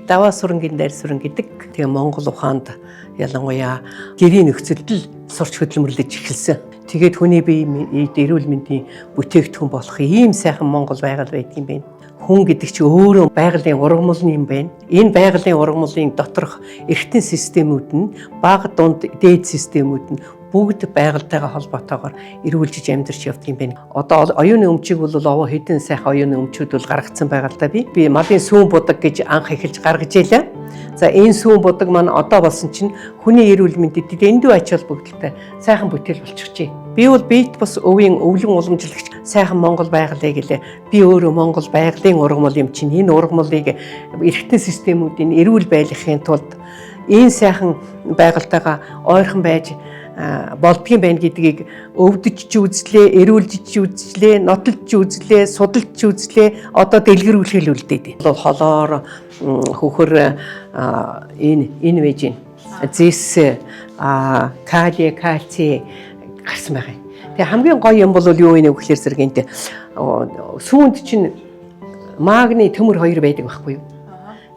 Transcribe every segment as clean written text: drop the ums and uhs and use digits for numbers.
Даваасурангийн Найрсүрэн гэдэг. Тэгээ Монгол ухаанд ялангуяа гэрийн нөхцөлд л сурч хөдөлмөрлөж эхэлсэн. Тэгээд хүний бие эрүүл мэндийн бүтээгдэхүүн болох ийм сайхан Монгол байгаль байдаг юм байна. Хүн гэдэг чинь өөрөө байгалийн ургамал юм байна. Энэ байгалийн ургамлын доторх эргэтэн системүүд нь бага, дунд, дээд системүүд нь бүгд байгальтайгаа холбоотойгоор эрүүлжиж амьдарч явдаг юм байна. Одоо оюуны өмчийг бол овоо хэдэн сайхан оюуны өмчүүд бол гаргацсан байгаа л да би. Би малын сүүн будаг гэж анх эхэлж гаргаж ийлээ. За, энэ сүүн будаг маань одоо болсон чинь хүний эрүүл мэндэд дэндүү ач холбогдолтой сайхан бүтээл болчихжээ. Би бол биет бус өвийн өвлөн уламжлагч сайхан Монгол байгалыг гэлээ. Би өөрөө Монгол байгалийн ургамал юм чинь энэ ургамлыг эргэтэн системүүдийн эрүүл байлгахын тулд энэ сайхан байгальтайгаа ойрхон байж болдгийн байна гэдгийг өвдөж ч үзлээ, эрүүлж ч үзлээ, нотолж ч үзлээ, судалж ч үзлээ. Одоо дэлгэрүүлэхэл үлдээд. Бол холоор хөхөр энэ вэж энэ зэс, кали, кальци гарсан байгаа юм. Тэгээ хамгийн гоё юм бол юу вэ гэхээр зэрэг энэ сүүнд чинь магний, төмөр хоёр байдаг байхгүй юу?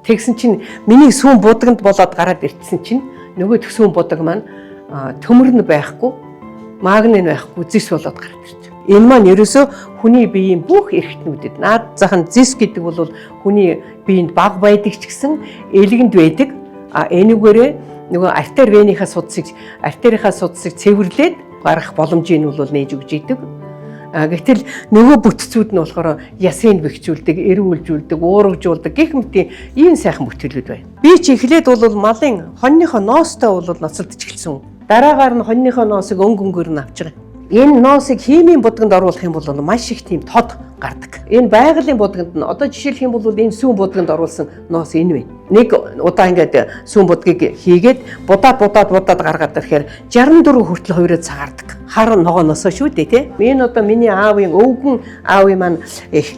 Тэгсэн чинь миний сүүн будагнд болоод гараад ирсэн чинь нөгөө сүүн будаг маань төмөр нь байхгүй, магний нь байхгүй, зэс болоод гараад ирж. Энэ маань ерөөсөө хүний биеийн бүх эрхтнүүдэд наад зах нь зэс гэдэг бол хүний биеинд бага байдаг ч гэсэн элгэнд байдаг. А энүүгээрээ нөгөө артер венийхаа судсыг, артерийнхаа судсыг цэвэрлээд гаргах боломжийг нь бол нээж өгч идэг. А гэтэл нөгөө бүтцүүд нь болохоор ясын бэхжүүлдэг, эрүүлжүүлдэг, уургажуулдаг гэх мэтийн ийм сайхан бүтээлүүд байна. Би ч эхлээд бол малын хоньныхоо ноостой бол ноцолдож эхэлсэн. Дараагаар нь хоньныхоо ноосыг өнгө өнгөөр нь авч байгаа. Энэ ноосыг химийн будганд оруулах юм бол маш их тийм тод гардаг. Энэ байгалийн будганд нь одоо жишээлх юм бол энэ сүүн будганд оруулсан ноос энэ байна. Нэг удаа ингээд сүүн будгийг хийгээд будаад, будаад, будаад гаргаад ирэхээр 64 хүртэл хувираад цагаардаг. Хар ногоо носоо шүү дээ, тий. Энэ одоо миний аавын өвгөн аавын маань их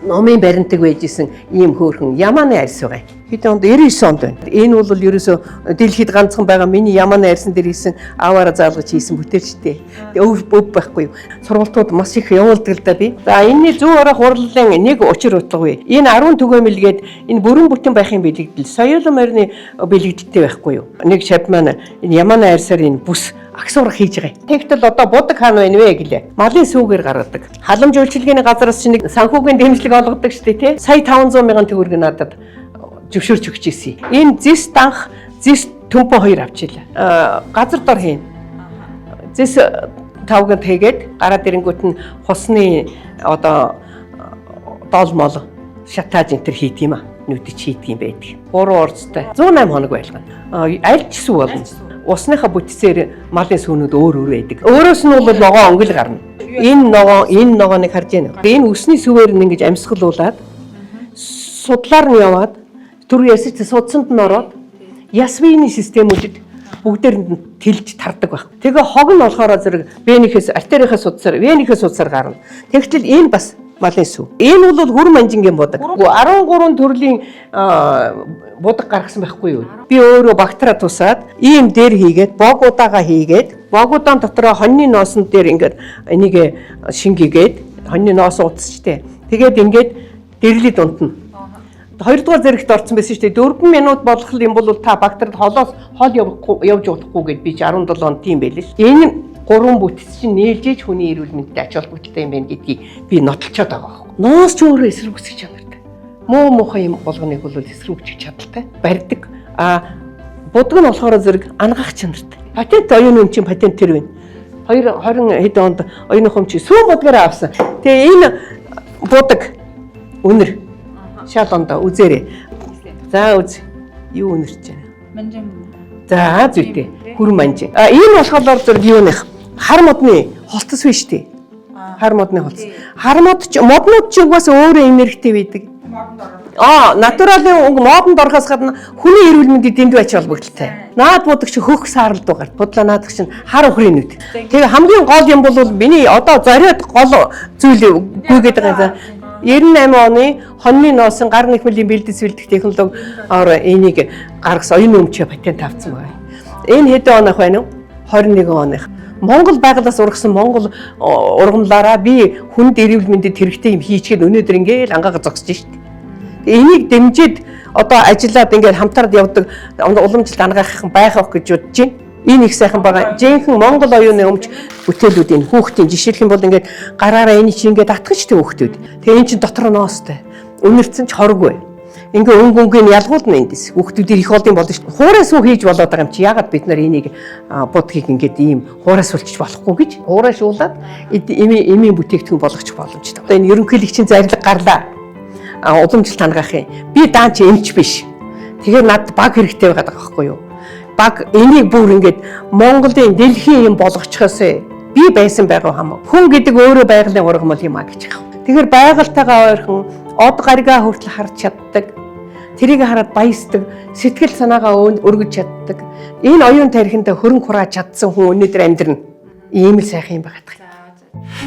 номын баримтаг байжсэн ийм хөөрхөн ямааны арьс байгаа. Хэдэн онд? 99 онд байна. Энэ бол ерөөсөө дэлхийд ганцхан байгаа миний ямааны арьсан дээр хийсэн, ааваараа заалгаж хийсэн бүтээлчтэй. Өв өв байхгүй юу. Сургалтууд маш их явуулдаг л да би. За, энэний зүүн орох хурлын нэг учир утгагүй. Энэ 10 түгээмэлгээд энэ бүрэн бүтэн байхын бэлэгдэл соёлон морины бэлэгдэлтэй байхгүй юу. Нэг шав маань энэ ямааны арьсаар энэ бүс агсуурах хийж байгаа. Тэгтэл одоо будаг хаана байна вэ гэлээ. Малын сүүгээр гаргадаг. Халамж үйлчилгээний газараас чинь нэг санхүүгийн дэмжлэг олгодог шүү дээ, тий. Сая 500 мянган төгрөг надад зөвшөөрч өгч ирсэн. Энэ зэс данх, зэс төмпө хоёр авчийлаа. Газар дор хийн. Зэс тавганд хийгээд гараад ирэнгүүт нь хусны одоо дол мол шатааж энэ төр хийд юм а. Нүдэж хийдэг юм байдаг. 3 орцтой. 108 хоног байлгана. Аль ч сүү болно. Усныхаа бүтцээр малын сүүнүүд өөр өөр байдаг. Өөрөөс нь бол ногоон өнгөл гарна. Энэ ногоон, энэ ногооныг харж байна. Энэ үсний сүвээр нь ингэж амьсгалуулад судлаар нь яваад түр ясч судсанд нь ороод яс биеийн системүүдэд бүгдээр нь тэлж тардаг байх. Тэгээ хог нь болохоор зэрэг венийхээс, артерийнхаас судсаар, венийхээс судсаар гарна. Тэгтэл энэ бас малын сүү. Энэ бол гүр манжингийн будаг. 13 төрлийн будаг гаргасан байхгүй юу? Би өөрөө бактера тусаад ийм дээр хийгээд, богудаага хийгээд, богудаан дотроо хоньны ноосон дээр ингээд энийг шингээгээд, хоньны ноос утас ч. Тэгээд ингээд дэрлээ дунтна. Хоёрдугаар зэрэгт орсон байсан шүү дээ. 4 минут болох юм бол та бактерид холоос хол явахгүй, явж болохгүй гэд би чи 17 онд тийм байлээ ш. Энэ гурван бүтэц чинь нээлжээж хүний эрүүл мэндэд ач холбогдолтой юм байна гэдгийг би нотолцоод байгаа байхгүй. Ноос ч өөрөө эсэргүүцэх чанартай. Муу муухай юм болгоныг бол эсэргүүцэх чадaltaй. Барьдаг. А будаг нь болохоор зэрэг ангах чанартай. Патент, оюуны өмчийн патент тэр байна. 2 20 хэдэн онд оюуны өмч сүүн будгаараа авсан. Тэгээ энэ будаг үнэр. Шал ондоо үзээрэй. За, үз. Юу үнэрч байна? Манжин. За, зүйтэй. Хүрэн манжин. А энэ болохоор зэрэг юуных? Хар модны холтос биш үү? Хар модны холтос. Хар мод ч, моднууд ч угаасаа өөрөө энергитэй байдаг. Аа, натуралын өнгө модонд орохоос гадна хүний эрүүл мэндэд дэндүү ач холбогдолтой. Наад будаг чи хөх сааралд дугаар. Будлаа наадах чинь хар ухрын нүд. Тэгээ хамгийн гол юм бол миний одоо зориод гол зүйл гүйгээд байгаа юм. 98 оны хоньны ноосон гар нэхмэлийн бэлдэс бэлдэх технологиор энийг гаргасан, оюун өмчөө патент авсан байгаа. Энэ хэдэн оных байна вэ? 21 оных. Монгол байгалаас ургасан Монгол ургамлаараа би хүнд эрүүл мэндэд хэрэгтэй юм хийчихэд өнөөдөр ингээл ангаага зогсож шít. Энийг дэмжиж Одоо ажиллаад ингээд хамтараад явдаг уламжлалт анагаахын байх авах гэж бодож байна. Энэ их сайхан байгаа. Жинхэнэ Монгол оюуны өмч бүтээлүүдийн хүүхдийн жишээлх юм бол ингээд гараараа энэ чинь ингээд атгаж тэг хүүхдүүд. Тэгээ энэ чинь дотор ноостой. Үнэрсэн ч хоргүй. Ингээ өнгө өнгийг ялгуулна эндээс. Хүүхдүүдээр их олон болно шүү. Хуурай сүү хийж болоод байгаа юм чи ягаад бид нар энийг будгийг ингээд ийм хуурай суулчих болохгүй гэж хуурай шуулаад эмийн эмийн бүтээгдэхүүн болгочих боломжтой. Одоо энэ ерөнхийлөгчийн зарлиг гарлаа. Уламжлалт хангаах юм. Би даан чи эмч биш. Тэгэхээр надад баг хэрэгтэй байгаа байхгүй юу? Баг энийг бүр ингээд Монголын дэлхийн юм болгочихоос би байсан байгаа хамаа. Хүн гэдэг өөрөө байгалийн ургамал юм а гэж байгаа. Тэгэхээр байгальтайгаа ойрхон од гаригаа хүртэл харж чаддаг. Тэрийг хараад баясдаг, сэтгэл санаагаа өргөж чаддаг. Энэ оюун тархиндаа хөрөнгө хурааж чадсан хүн өнөөдөр амьдрна. Ийм л сайхан юм байгаа.